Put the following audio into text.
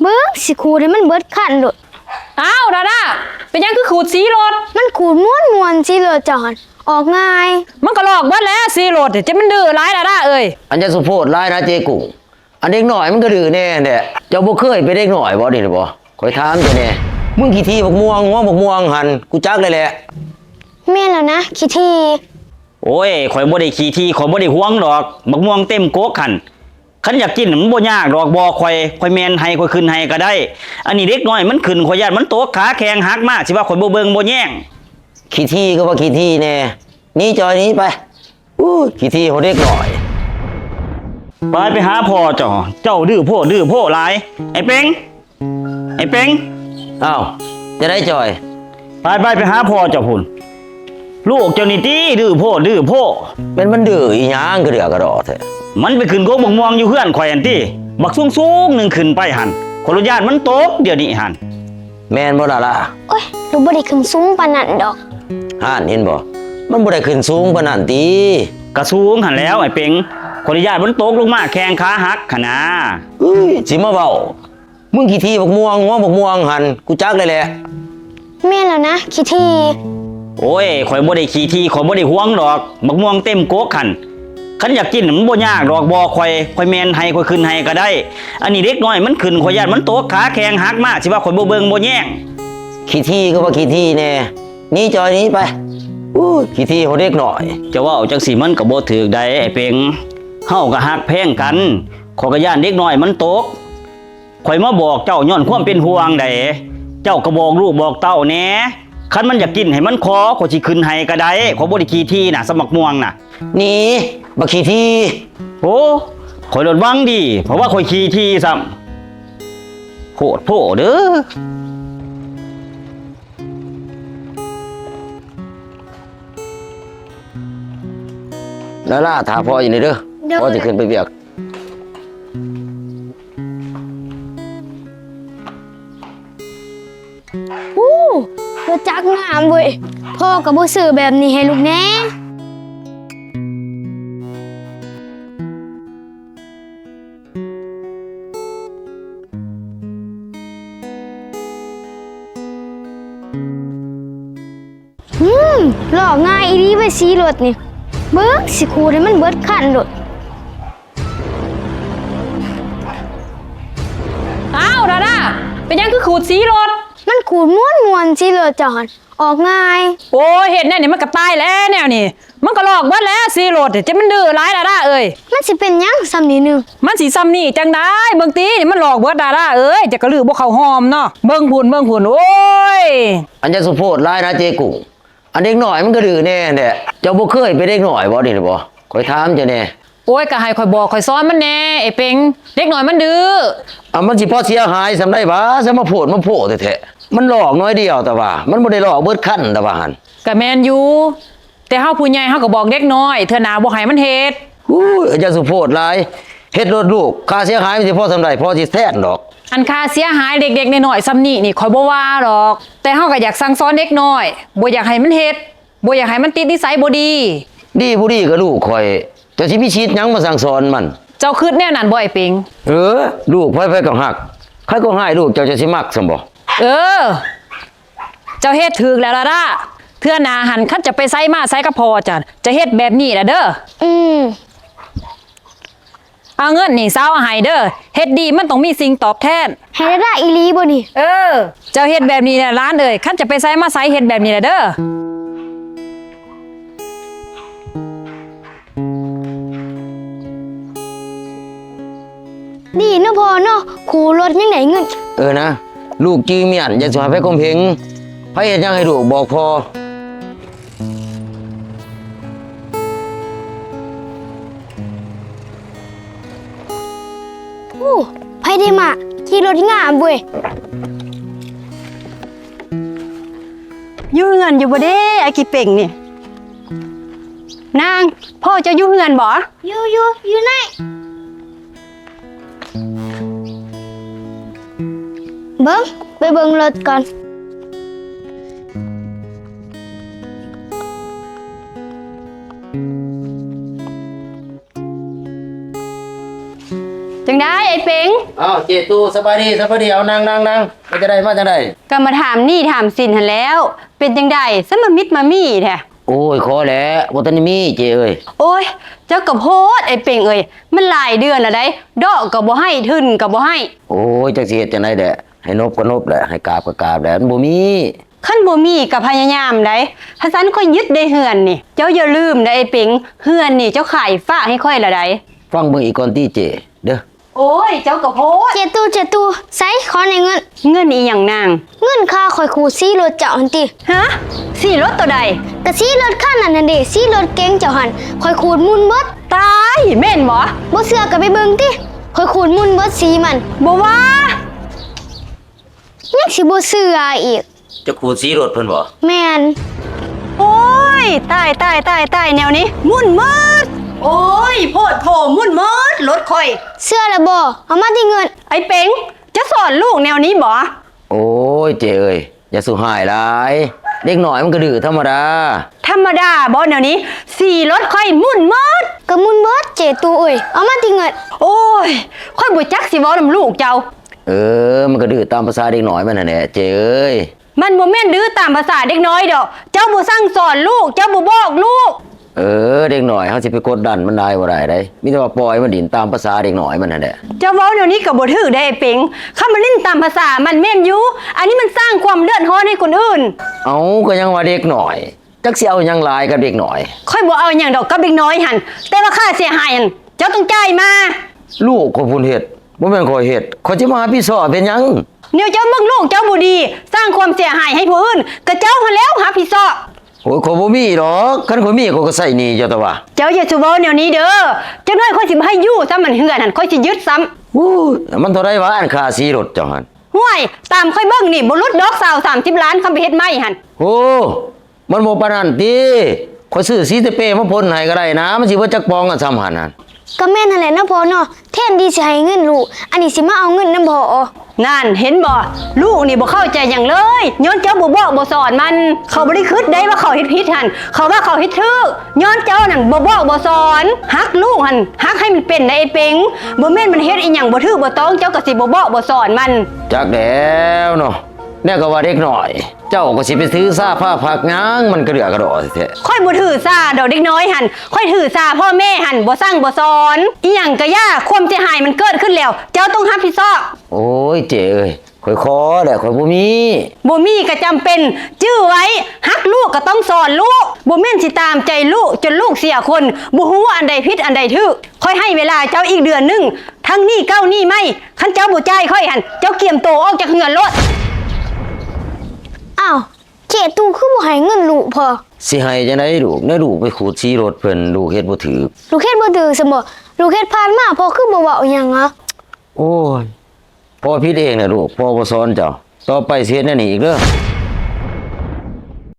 ເບິ່ງ ຊິຂູດໃຫ້ມັນເບິດຄັນໂລດ. ອ້າວ ດາດາ ເປັນຫຍັງຄືຂູດສີລົດ? ມັນຂູດມ່ວນໆ ສີລົດເຈົ້າຫັ້ນ ອອກງ່າຍ. ມັນກໍລອກເບິດແລ້ວ ສີລົດ ເຈັກມັນດື້ຫຼາຍ ດາດາເອີຍ. ອັນຢ່າສຸໂພດຫຼາຍນະເຈກຸ້ງ. ອັນເດັກນ້ອຍມັນກໍດື້ແດ່ຫັ້ນແຫຼະ. ເຈົ້າບໍ່ເຄີຍເປັນເດັກນ້ອຍບໍ່ນີ້ນະບໍ່? ຂ້ອຍຖາມເຈົ້າແດ່. ມຶງຂີ້ຖີ່ບັກມ່ວງ ຫົວບັກມ່ວງຫັ້ນ ກູຈັກແລ້ວແຫຼະ. ແມ່ນແລ້ວນະ ຂີ້ຖີ່. ໂອ້ຍ ຂ້ອຍບໍ່ໄດ້ຂີ້ຖີ່ ຂ້ອຍບໍ່ໄດ້ຫວງດອກ ບັກມ່ວງເຕັມກົກຫັ້ນ. ຄັນຢາກກິນມັນບໍ່ຍາກດອກ ບອກຂ້ອຍ ຂ້ອຍແມ່ນໃຫ້ ຂ້ອຍຂຶ້ນໃຫ້ກໍໄດ້. ອັນນີ້ເດັກນ້ອຍມັນຂຶ້ນ ຂ້ອຍຢ້ານມັນຕົກ ຂາແຂ້ງຫັກມາ ຊິວ່າຂ້ອຍບໍ່ເບິ່ງບໍ່ແຍງ. ຂີ້ຖີ່ກໍວ່າຂີ້ຖີ່ແດ່ ໜີຈ່ອຍໜີໄປ. ອູ້ຍ ຂີ້ຖີ່ໂຫດເດັກນ້ອຍ. ໄປ ໄປຫາພໍ່ເຈົ້າ ເຈົ້າດື້ໂພດດື້ໂພຫຼາຍ. ໄອ້ເປັງ ໄອ້ເປັງ. ອ້າວ ຈະໄດ້ຈ່ອຍ? ໄປ ໄປ ໄປຫາພໍ່ເຈົ້າພຸ້ນ. ລູກເຈົ້ານີ້ຕິ ດື້ໂພດດື້ໂພ. ແມ່ນມັນດື້ອີຫຍັງກະເດືອກະດໍແທ້? ມັນໄປຂຶ້ນກົກບັກມ່ວງຢູ່ເຮືອນຂ້ອຍຫັ້ນຕິ ບັກສູງໆໜຶ່ງຂຶ້ນໄປຫັ້ນ ຂ້ອຍລະຢ້ານມັນຕົກດຽວນີ້ຫັ້ນ. ແມ່ນບໍ່ລະລະ? ໂອ້ຍ ລູກບໍ່ໄດ້ຂຶ້ນສູງປານນັ້ນດອກ. ຫັ້ນເຫັນບໍ່ ມັນບໍ່ໄດ້ຂຶ້ນສູງປານນັ້ນຕິ. ກະສູງຫັ້ນແລ້ວໄອ້ເປັງ ຂ້ອຍລະຢ້ານມັນຕົກລົງມາແຂ້ງຂາຫັກຫັ້ນນາ. ເອີຍ ຊິມາເວົ້າ ມຶງຂີ້ຖີ່ບັກມ່ວງ ຫົວບັກມ່ວງຫັ້ນ ກູຈັກແລ້ວແຫຼະ. ແມ່ນແລ້ວນະ ຂີ້ຖີ່. ໂອ້ຍ ຂ້ອຍບໍ່ໄດ້ຂີ້ຖີ່ ຂ້ອຍບໍ່ໄດ້ຫວງດອກ ບັກມ່ວງເຕັມກົກຫັ້ນ. ຄັນຢາກກິນມັນບໍ່ຍາກດອກ ບອກຂ້ອຍ ຂ້ອຍແມ່ນໃຫ້ ຂ້ອຍຂຶ້ນໃຫ້ກໍໄດ້. ອັນນີ້ເດັກນ້ອຍມັນຂຶ້ນ ຂ້ອຍຢ້ານມັນຕົກ ຂາແຂ້ງຫັກມາ ຊິວ່າຂ້ອຍບໍ່ເບິ່ງບໍ່ແຍງ. ຂີ້ຖີ່ກໍວ່າຂີ້ຖີ່ແດ່ ໜີຈ່ອຍໜີໄປ. ອູ້ຍ ຂີ້ຖີ່ໂຫດເດັກນ້ອຍ. ເຈົ້າເວົ້າຈັ່ງຊີ້ມັນກໍບໍ່ຖືກໃດໄອ້ເປັງ. ເຮົາກໍຮັກແພງກັນ ຂ້ອຍກໍຢ້ານເດັກນ້ອຍມັນຕົກ. ຂ້ອຍມາບອກເຈົ້າຍ້ອນຄວາມເປັນຫ່ວງໃດ. ເຈົ້າກໍບອກລູກບອກເຕົ້າແດ່ ຄັນມັນຢາກກິນໃຫ້ມັນຂໍ ຂ້ອຍຊິຂຶ້ນໃຫ້ກໍໄດ້. ຂ້ອຍບໍ່ໄດ້ຂີ້ຖີ່ນະ ສຳບັກມ່ວງນະ. ໜີ ບັກຂີ້ຖີ່. ໂອ້ ຂ້ອຍໂລດຫວັງດີ ເພາະວ່າຂ້ອຍຂີ້ຖີ່ຊ້ຳ. ໂພດໂພເດີ. ລາລາ ຖ້າພໍ່ຢູ່ນີ້ເດີ. ໂດຍ. ພໍ່ຊິຂຶ້ນໄປວຽກ. ໂອ້ ລົດຈັກງາມເວີຍ. ພໍ່ກໍບໍ່ຊື້ແບບນີ້ໃຫ້ລູກແດ່. ອືມ ລອກງ່າຍອີ່ຫຼີເວີຍ ສີລົດນີ້. ເບິ່ງ ຊິຂູດໃຫ້ມັນເບິດຄັນໂລດ. ອ້າວ ດາດາ ເປັນຫຍັງຄືຂູດສີລົດ? ມັນຂູດມ່ວນໆ ສີລົດເຈົ້າຫັ້ນ ອອກງ່າຍ. ໂອ້ຍ ເຮັດແນວນີ້ມັນກໍຕາຍແລ້ວແນວນີ້. ມັນກໍລອກເບິດແລ້ວ ສີລົດ ເຈັບມັນດື້ຫຼາຍ ດາດາເອີຍ. ມັນຊິເປັນຫຍັງສ່ຳນີ້ໜຶ່ງ? ມັນຊິສ່ຳນີ້ຈັ່ງໃດ? ເບິ່ງຕິ ນີ້ມັນລອກເບິດ ດາດາເອີຍ. ເຈົ້າກໍລືບໍ່ເຂົ້າຮ່ອມເນາະ. ເບິ່ງພຸ້ນ ເບິ່ງພຸ້ນ ໂອ້ຍ. ອັນຢ່າສຸໂພດຫຼາຍນະເຈກຸ້ງ. ອັນເດັກນ້ອຍມັນກໍດື້ແດ່ຫັ້ນແຫຼະ. ເຈົ້າບໍ່ເຄີຍເປັນເດັກນ້ອຍບໍ່ນີ້ນະບໍ່? ຂ້ອຍຖາມເຈົ້າແດ່. ໂອ້ຍ ກໍໃຫ້ຂ້ອຍບອກຂ້ອຍສອນມັນແດ່ ໄອ້ເປັງ. ເດັກນ້ອຍມັນດື້. ອາ ມັນຊິພໍເສຍຫາຍສ່ຳໃດຫວາ? ຊະມາໂພດມາໂພແທ້ໆ. ມັນລອກໜ້ອຍດຽວ ແຕ່ວ່າມັນບໍ່ໄດ້ລອກເບິດຄັນ ແຕ່ວ່າຫັ້ນ. ກໍແມ່ນຢູ່. ແຕ່ເຮົາຜູ້ໃຫຍ່ເຮົາກໍບອກເດັກນ້ອຍ ເທື່ອໜ້າບໍ່ໃຫ້ມັນເຮັດ. ອູ້ຍ ຢ່າສຸໂພດຫຼາຍ. ເຮັດໂລດລູກ. ຄ່າເສຍຫາຍມັນຊິພໍສ່ຳໃດ? ພໍ່ຊິແທນດອກ. ອັນຄ່າເສຍຫາຍເລັກໆນ້ອຍໆສ່ຳນີ້ນີ້ ຂ້ອຍບໍ່ວ່າດອກ. ແຕ່ເຮົາກໍຢາກສັ່ງສອນເດັກນ້ອຍ ບໍ່ຢາກໃຫ້ມັນເຮັດ ບໍ່ຢາກໃຫ້ມັນຕິດນິໄສບໍ່ດີ. ດີບໍ່ດີກໍລູກຂ້ອຍ. ເຈົ້າຊິມີສິດຫຍັງມາສັ່ງສອນມັນ? ເຈົ້າຄິດແນວນັ້ນບໍ່ ໄອ້ເປັງ? ເອີ ລູກໃຜໃຜກໍຮັກ. ໃຜກໍຮ້າຍລູກເຈົ້າ ເຈົ້າຊິມັກສ່ຳບໍ່? ເອີ ເຈົ້າເຮັດຖືກແລ້ວລະດາ. ເທື່ອໜ້າຫັ້ນ ຄັນຈະໄປໃສມາໃສກັບພໍ່ເຈົ້າ ຈະເຮັດແບບນີ້ລະເດີ. ອືມ. ເອົາເງິນນີ້ສາວເອົາໃຫ້ເດີ. ເຮັດດີມັນຕ້ອງມີສິ່ງຕອບແທນ. ໃຫ້ລະດາອີ່ຫຼີບໍ່ນີ້? ເອີ ເຈົ້າເຮັດແບບນີ້ແຫຼະຫຼານເອີຍ. ຄັນຈະໄປໃສມາໃສ ເຮັດແບບນີ້ລະເດີ. ດີເນາະພໍ່ເນາະ ຄູລົດຍັງໄດ້ເງິນ. ເອີນະ ລູກຈື່ມ້ຽນ ຢ່າສູ່ໃຫ້ໃຜຂົ່ມເຫງ. ໃຜເຮັດຫຍັງໃຫ້ລູກບອກພໍ່. ໂອ້ ໃຜໄດ້ມາ ຂີ່ລົດງາມເວີຍ. ຢູ່ເຮືອນຢູ່ບໍ່ເດ ອາກິເປັງນີ້? ນາງ ພໍ່ເຈົ້າຢູ່ເຮືອນບໍ່? ຢູ່ ຢູ່ ຢູ່ໃນ. ເບິ່ງ ໄປເບິ່ງລົດກ່ອນ. ຈັ່ງໃດ ໄອ້ ເປັງ ອ້າວ ເຈ້ຕູ້ ສະບາຍດີ ສະບາຍດີ ເອົາ ນັ່ງ ນັ່ງ ນັ່ງ ເປັນຈັ່ງໃດ ມາຈັ່ງໃດ? ກໍມາຖາມໜີ້ຖາມສິນຫັ້ນແຫຼ້ວ. ເປັນຈັ່ງໃດ ສະມາມິດມາມີແທ້? ໂອ້ຍ ຂໍແຫຼະ ບໍ່ທັນໄດ້ມີ ເຈ້ເອີຍ. ໂອ້ຍ ເຈົ້າກໍໂພດ ອ້າຍເປັງເອີຍ ມັນຫຼາຍເດືອນແລ້ວໃດ໋ ເດາະກໍບໍ່ໃຫ້ ທຶນກໍບໍ່ໃຫ້. ໂອ້ຍ ຈັກຊິເຮັດຈັ່ງໃດແຫຼະ ໃຫ້ນົບກໍນົບແຫຼະ ໃຫ້ກາບກໍກາບແຫຼະ ມັນບໍ່ມີ. ຄັນບໍ່ມີກໍພະຍາຍາມໃດ໋ ຄັນຊັ້ນຂ້ອຍຍຶດໄດ້ເຮືອນນີ້. ເຈົ້າຢ່າລືມເດີອ້າຍເປັງ ເຮືອນນີ້ເຈົ້າຂາຍຝາກໃຫ້ຂ້ອຍແລ້ວໃດ໋. ຟັງເບິ່ງອີກກ່ອນຕິເຈ້ເດີ. ໂອ້ຍ ເຈົ້າກໍໂພດ. ເຈ້ຕູ້ ເຈ້ຕູ້ ໃສ ຂໍແດ່ເງິນ. ເງິນອີ່ຫຍັງນາງ? ເງິນຄ່າຂ້ອຍຂູດສີລົດເຈົ້າຫັ້ນຕິ. ຫະ? ສີລົດໂຕໃດ? ກະສີລົດຄັນນັ້ນຫັ້ນເດ ສີລົດເກັງເຈົ້າຫັ້ນ ຂ້ອຍຂູດໝຸ່ນເບິດ. ຕາຍ ແມ່ນບໍ່? ບໍ່ເຊື່ອກໍໄປເບິ່ງຕິ ຂ້ອຍຂູດໝຸ່ນເບິດສີມັນ. ບໍ່ວ່າ ຍັງຊິບໍ່ເຊື່ອອີກ. ເຈົ້າຂູດສີລົດເພິ່ນບໍ? ແມ່ນ. ໂອ້ຍ ຕາຍ ຕາຍ ຕາຍ ຕາຍ ແນວນີ້ໝຸ່ນໝົດ. ໂອ້ຍ ໂພດໂພ ໝຸ່ນໝົດລົດຂ້ອຍ. ເຊື່ອແລ້ວບໍ? ເອົາມາຕິເງິນ. ອ້າຍເປັງ ຈະສອນລູກແນວນີ້ບໍ? ໂອ້ຍ ເຈ້ເອີຍ ຢ່າສູ່ຮ້າຍຫຼາຍ ເດັກນ້ອຍມັນກໍດື້ທຳມະດາ. ທຳມະດາບໍແນວນີ້? ສີລົດຂ້ອຍໝຸ່ນໝົດ. ກໍໝຸ່ນເບິດ ເຈ້ຕູ້ເອີຍ ເອົາມາຕິເງິນ. ໂອ້ຍ ຂ້ອຍບໍ່ຈັກຊິເວົ້ານຳລູກເຈົ້າ. ເອີ ມັນກໍດື້ຕາມພາສາເດັກນ້ອຍມັນຫັ້ນແຫຼະ ເຈ້ເອີຍ. ມັນບໍ່ແມ່ນດື້ຕາມພາສາເດັກນ້ອຍດອກ. ເຈົ້າບໍ່ສັ່ງສອນລູກ ເຈົ້າບໍ່ບອກລູກ. ເອີ ເດັກນ້ອຍ ເຮົາຊິໄປກົດດັນມັນຫຼາຍບໍ່ໄດ້ໃດ໋ ມີແຕ່ວ່າປ່ອຍມັນຫຼິ້ນຕາມພາສາເດັກນ້ອຍມັນຫັ້ນແຫຼະ. ເຈົ້າເວົ້າແນວນີ້ກໍບໍ່ຖືກເດ້ອ້າຍເປັງ. ຄຳວ່າຫຼິ້ນຕາມພາສາມັນແມ່ນຢູ່ ອັນນີ້ມັນສ້າງຄວາມເດືອດຮ້ອນໃຫ້ຄົນອື່ນ. ເອົ້າ ກໍຍັງວ່າເດັກນ້ອຍ ຈັກຊິເອົາຫຍັງຫຼາຍກັບເດັກນ້ອຍ. ຂ້ອຍບໍ່ເອົາຫຍັງດອກກັບເດັກນ້ອຍຫັ້ນ ແຕ່ວ່າຄ່າເສຍຫາຍຫັ້ນ ເຈົ້າຕ້ອງຈ່າຍມາ. ລູກຂ້ອຍພຸ້ນເຮັດ ບໍ່ແມ່ນຂ້ອຍເຮັດ ຂ້ອຍຊິມາຮັບຜິດຊອບເຮັດຫຍັງ? ແນວເຈົ້າເບິ່ງລູກເຈົ້າບໍ່ດີ ສ້າງຄວາມເສຍຫາຍໃຫ້ຜູ້ອື່ນ ກະເຈົ້າຫັ້ນແຫຼ້ວຮັບຜິດຊອບ. ໂອ້ຍ ຂ້ອຍບໍ່ມີດອກ ຄັນຂ້ອຍມີຂ້ອຍກໍໃຊ້ໜີ້ເຈົ້າຕົວະ. ເຈົ້າຢ່າສູ່ເວົ້າແນວນີ້ເດີ ຈັກໜ້ອຍຂ້ອຍຊິບໍ່ໃຫ້ຢູ່ຊ້ຳ ອັນເຮືອນຫັ້ນຂ້ອຍຊິຍຶດຊ້ຳ. ໂອ້ຍ ມັນເທົ່າໃດວະ ອັນຄ່າສີລົດເຈົ້າຫັ້ນ? ຫ້ວຍ ຕາມຂ້ອຍເບິ່ງນີ້ບໍ່ຫຼຸດດອກຊາວສາມສິບລ້ານ ຄັນໄປເຮັດໃໝ່ຫັ້ນ. ໂອ້ ມັນບໍ່ປານນັ້ນຕິ ຂ້ອຍຊື້ສີສະເປມາພົ່ນໃຫ້ກໍໄດ້ນະ ມັນຊິເບິດຈັກປ່ອງ ອັນຊ່ຳຫັ້ນຫັ້ນ. ກໍແມ່ນຫັ້ນແຫຼະເນາະພໍ່ເນາະ ແທນທີ່ຊິໃຫ້ເງິນລູກ ອັນນີ້ຊິມາເອົາເງິນນຳພໍ່. ນັ້ນ ເຫັນບໍ່ ລູກນີ້ບໍ່ເຂົ້າໃຈຫຍັງເລີຍ ຍ້ອນເຈົ້າບໍ່ບອກບໍ່ສອນມັນ. ເຂົາບໍ່ໄດ້ຄິດໃດວ່າເຂົາເຮັດຜິດຫັ້ນ ເຂົາວ່າເຂົາເຮັດຖືກ ຍ້ອນເຈົ້ານັ້ນບໍ່ບອກບໍ່ສອນ. ຮັກລູກຫັ້ນ ຮັກໃຫ້ມັນເປັນໃດ໋ອ້າຍເປັງ ບໍ່ແມ່ນມັນເຮັດອີ່ຫຍັງບໍ່ຖືກບໍ່ຕ້ອງ ເຈົ້າກໍຊິບໍ່ບອກບໍ່ສອນມັນ. ຈັກແລ້ວເນາະ ແນວກໍວ່າເດັກນ້ອຍ ເຈົ້າກໍຊິໄປຖືສາພາພັກຫຍັງ ມັນກະເດືອກະດໍແທ້ໆ. ຂ້ອຍບໍ່ຖືສາດອກເດັກນ້ອຍຫັ້ນ ຂ້ອຍຖືສາພໍ່ແມ່ຫັ້ນ ບໍ່ສັ່ງບໍ່ສອນ. ອີ່ຫຍັງກະຢ່າ ຄວາມເສຍຫາຍມັນເກີດຂຶ້ນແລ້ວ ເຈົ້າຕ້ອງຮັບຜິດຊອບ. ໂອ້ຍ ເຈ້ເອີຍ ຂ້ອຍຂໍແຫຼະ ຂ້ອຍບໍ່ມີ. ບໍ່ມີກະຈຳເປັນ ຈື່ໄວ້ ຮັກລູກກະຕ້ອງສອນລູກ ບໍ່ແມ່ນຊິຕາມໃຈລູກຈົນລູກເສຍຄົນ ບໍ່ຮູ້ວ່າອັນໃດຜິດອັນໃດຖືກ. ຂ້ອຍໃຫ້ເວລາເຈົ້າອີກເດືອນໜຶ່ງ ທັງໜີ້ເກົ່າໜີ້ໃໝ່ ຄັນເຈົ້າບໍ່ຈ່າຍຂ້ອຍຫັ້ນ ເຈົ້າກຽມໂຕອອກຈາກເຮືອນໂລດ. ອ້າວ ເຈ້ຕູ້ຄືບໍ່ໃຫ້ເງິນລູກພໍ່? ຊິໃຫ້ຈັ່ງໃດລູກ ແນວລູກໄປຂູດສີລົດເພິ່ນ ລູກເຮັດບໍ່ຖືກ. ລູກເຮັດບໍ່ຖືກຊັ້ນບໍ? ລູກເຮັດຜ່ານມາ ພໍ່ຄືບໍ່ເວົ້າຫຍັງຫະ? ໂອ້ຍ ພໍ່ຜິດເອງນະລູກ ພໍ່ບໍ່ສອນເຈົ້າ ຕໍ່ໄປຊິເຮັດແນວນີ້ອີກເດີ.